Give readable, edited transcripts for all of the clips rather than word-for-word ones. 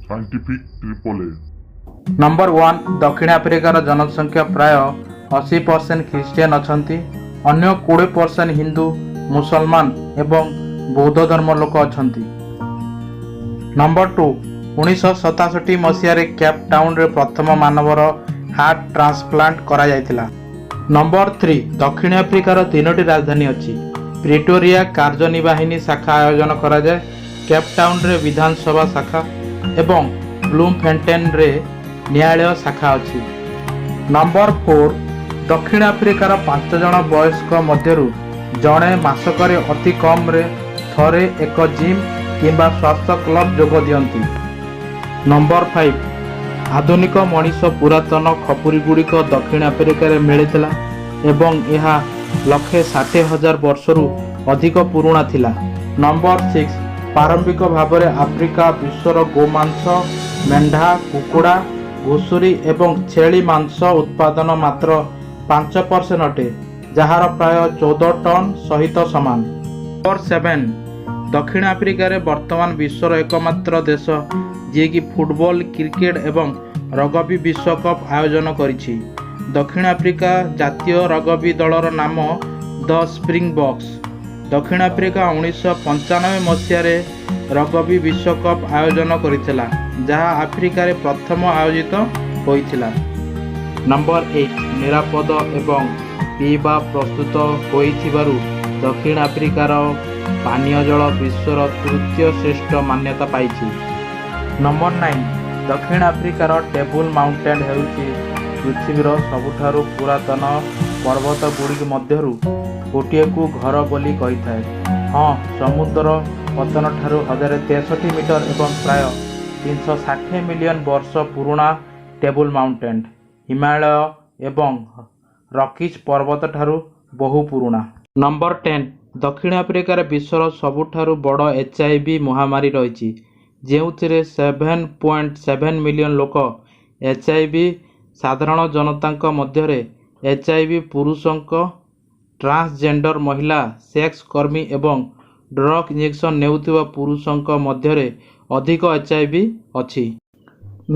Scientific triple A. Number 1, ଦକ୍ଷିଣ ଆଫ୍ରିକାର ଜନସଂଖ୍ୟା ପ୍ରାୟ 80% ଖ୍ରୀଷ୍ଟିଆନ ଅଛନ୍ତି। ଅନ୍ୟ 20% ହିନ୍ଦୁ, ମୁସଲମାନ ଏବଂ ବୌଦ୍ଧ ଧର୍ମ ଲୋକ ଅଛନ୍ତି। ନମ୍ବର 2, 1967 ମସିହାରେ କ୍ୟାପ୍ ଟାଉନରେ ପ୍ରଥମ ମାନବର ହାର୍ଟ ଟ୍ରାନ୍ସପ୍ଲାଣ୍ଟ କରାଯାଇଥିଲା। ନମ୍ବର 3, ଦକ୍ଷିଣ ଆଫ୍ରିକାର ତିନୋଟି ରାଜଧାନୀ ଅଛି। ପ୍ରିଟୋରିଆ କାର୍ଯ୍ୟନିର୍ବାହିନୀ ଶାଖା ଆୟୋଜନ କରାଯାଏ, କେପ୍ ଟାଉନରେ ବିଧାନସଭା ଶାଖା ଏବଂ ବ୍ଲୁମଫେଣ୍ଟେନରେ ନ୍ୟାୟାଳୟ ଶାଖା ଅଛି। ନମ୍ବର 4, ଦକ୍ଷିଣ ଆଫ୍ରିକାର ପାଞ୍ଚ ଜଣ ବୟସ୍କ ମଧ୍ୟରୁ ଜଣେ ମାସକରେ ଅତି କମରେ ଥରେ ଏକ ଜିମ୍ କିମ୍ବା ସ୍ୱାସ୍ଥ୍ୟ କ୍ଲବ ଯୋଗ ଦିଅନ୍ତି। ନମ୍ବର 5, ଆଧୁନିକ ମଣିଷ ପୁରାତନ ଖପୁରିଗୁଡ଼ିକ ଦକ୍ଷିଣ ଆଫ୍ରିକାରେ ମିଳିଥିଲା ଏବଂ ଏହା 1,60,000 ବର୍ଷରୁ ଅଧିକ ପୁରୁଣା ଥିଲା। ନମ୍ବର 6, ପ୍ରାରମ୍ଭିକ ଭାବରେ ଆଫ୍ରିକା ବିଶ୍ୱର ଗୋମାଂସ, ମେଣ୍ଢା, କୁକୁଡ଼ା, ଘୁଷୁରୀ ଏବଂ ଛେଳି ମାଂସ ଉତ୍ପାଦନ ମାତ୍ର 5% ଅଟେ, ଯାହାର ପ୍ରାୟ 14 ଟନ୍ ସହିତ ସମାନ। ନମ୍ବର 7, ଦକ୍ଷିଣ ଆଫ୍ରିକାରେ ବର୍ତ୍ତମାନ ବିଶ୍ୱର ଏକମାତ୍ର ଦେଶ ଯିଏକି ଫୁଟବଲ, କ୍ରିକେଟ ଏବଂ ରଗବି ବିଶ୍ୱକପ୍ ଆୟୋଜନ କରିଛି। ଦକ୍ଷିଣ ଆଫ୍ରିକା ଜାତୀୟ ରଗବି ଦଳର ନାମ ଦ ସ୍ପ୍ରିଙ୍ଗବକ୍ସ। ଦକ୍ଷିଣ ଆଫ୍ରିକା 1995 ମସିହାରେ ରଗବି ବିଶ୍ୱକପ୍ ଆୟୋଜନ କରିଥିଲା, ଯାହା ଆଫ୍ରିକାରେ ପ୍ରଥମ ଆୟୋଜିତ ହୋଇଥିଲା। ନମ୍ବର 8, ନିରାପଦ ଏବଂ ପିଇବା ପ୍ରସ୍ତୁତ ହୋଇଥିବାରୁ ଦକ୍ଷିଣ ଆଫ୍ରିକାର ପାନୀୟ ଜଳ ବିଶ୍ୱର ତୃତୀୟ ଶ୍ରେଷ୍ଠ ମାନ୍ୟତା ପାଇଛି। ନମ୍ବର 9, ଦକ୍ଷିଣ ଆଫ୍ରିକାର ଟେବୁଲ ମାଉଣ୍ଟେନ୍ ହେଉଛି ପୃଥିବୀର ସବୁଠାରୁ ପୁରାତନ ପର୍ବତ ଗୁଡ଼ିକ ମଧ୍ୟରୁ ଗୋଟିଏକୁ ଘର ବୋଲି କହିଥାଏ। ହଁ, ସମୁଦ୍ର ପତ୍ତନଠାରୁ 1063 ମିଟର ଏବଂ ପ୍ରାୟ 360 ମିଲିୟନ ବର୍ଷ ପୁରୁଣା ଟେବୁଲ ମାଉଣ୍ଟେନ୍ ହିମାଳୟ ଏବଂ ରକିଜ୍ ପର୍ବତଠାରୁ ବହୁ ପୁରୁଣା। ନମ୍ବର 10, ଦକ୍ଷିଣ ଆଫ୍ରିକାରେ ବିଶ୍ୱର ସବୁଠାରୁ ବଡ଼ HIV ମହାମାରୀ ରହିଛି, ଯେଉଁଥିରେ 7.7 ମିଲିୟନ ଲୋକ HIV। ସାଧାରଣ ଜନତାଙ୍କ ମଧ୍ୟରେ HIV ପୁରୁଷଙ୍କ, ଟ୍ରାନ୍ସଜେଣ୍ଡର ମହିଳା, ସେକ୍ସ କର୍ମୀ ଏବଂ ଡ୍ରଗ୍ ଇଞ୍ଜେକ୍ସନ୍ ନେଉଥିବା ପୁରୁଷଙ୍କ ମଧ୍ୟରେ ଅଧିକ HIV ଅଛି।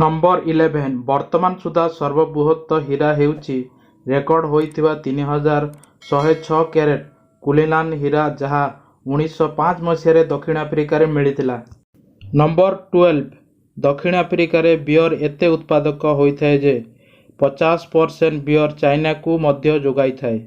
ନମ୍ବର 11, ବର୍ତ୍ତମାନ ସୁଦ୍ଧା ସର୍ବବୃହତ ହୀରା ହେଉଛି ରେକର୍ଡ ହୋଇଥିବା 3106 କ୍ୟାରେଟ୍ କୁଲିନାନ୍ ହୀରା, ଯାହା 1905 ମସିହାରେ ଦକ୍ଷିଣ ଆଫ୍ରିକାରେ ମିଳିଥିଲା। ନମ୍ବର 12, ଦକ୍ଷିଣ ଆଫ୍ରିକାରେ ବିୟର ଏତେ ଉତ୍ପାଦକ ହୋଇଥାଏ ଯେ 50% ବିୟର ଚାଇନାକୁ ମଧ୍ୟ ଯୋଗାଇଥାଏ।